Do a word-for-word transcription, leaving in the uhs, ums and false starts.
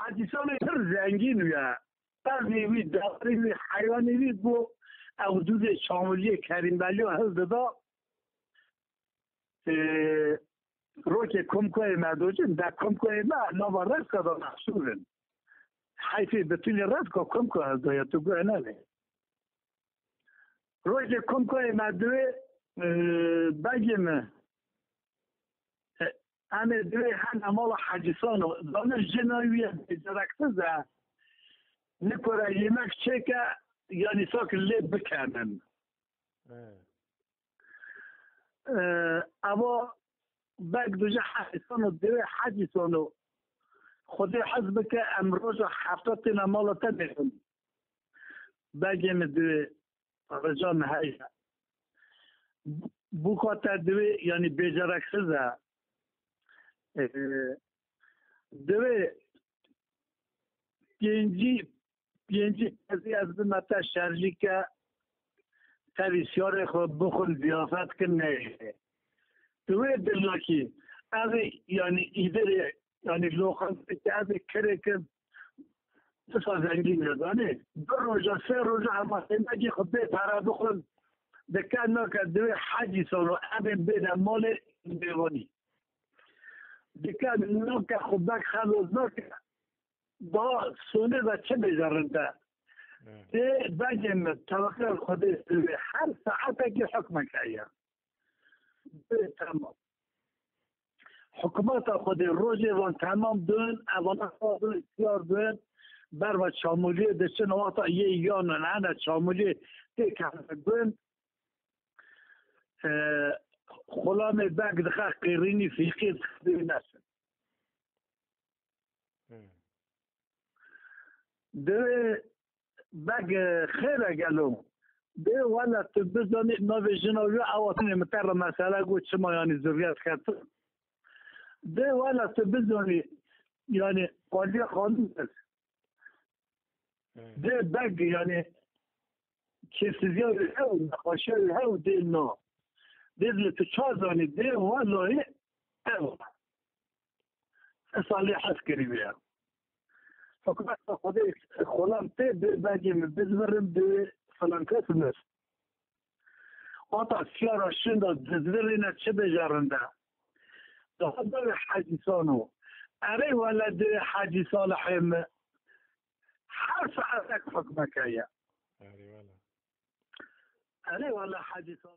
Hecî Salê pir zengîn bûye. Qezê wî, dewarê wî, heywanê wî bû. Ew dûzê Çamoliyê Kerîmbeliya hildida. Ee, Rokê Komkoyê me dojin, de Komkoyê me nava Reska da mehsûr in. Heyfê bitûnê Reska Komko hildoya, tu guh nebe. Rojê Komkoyê me divê, e, begê me, e, em ê divê hene mala Hecî Sano. Zanî jina wî ye bêcereksiz e. Nikore yemek çêke, yanî sak lê bikenin. He. E, eva beg duje Hecî Sano, divê Hecî Sano. Xwedê hez bike em roja hefta têne mala te bêjin. Begê min divê, rica min heye. Bûka te divê, yanî bêcereksiz e. Ee, divê pêncî, pêncî kezî ez bime te şerjî ke tevî siyarê xwe bixwin, ziyafet kin neyê. Di wê dilakî, ev ê, yanî, îdirê, yanî, loqantê ke ev ê kirê ke disa zengîn e, zanî. Du roja, sê roja hema têmegî xwe bê pere bixwin, dike nake, divê Hecî Sano, ev ê bêne malê mêvanî. Dike nake, xwe bek xelos nake, da sonê de çi bêje rinde. Hı. Tê begê min, tewekkel Xwedê divê, her saetekî hukmek heye. Divê temam. Hikûmeta Xwedê rojê van temam dibin, evana xwe siyar dibin, berva Çamoliyê diçin, wexta yê yanin hene Çamoliyê tê kevin gund, e, xulamê beg dixe qêrînî fîqî dixe dê nesin. Hmm. Divê beg, e, xêr e gelo. Dê wele tu bizanî navê jina wî ewa tenê min te re mesele got çima yanî zurriyet ketin. Dê wele tu bizanî yanî Aliye Xanım. Hmm. Dê beg yanî kêfsiziyê hew, nexweşiyê hew dê na. Dê li tu ça zanî dê wele ew. Salih hez kirî wê. Hikûmeta Xwedê xulam tê bê begê min bizvirin bê filan kes mir. Wata siyara şinda dizvirîne çi bêje rinde. Daha bê Hecî Sano. Erê wele dê Hecî Salihê min. Her saetek hukmeke ye. Erê wele. Erê wele Hecî Salih.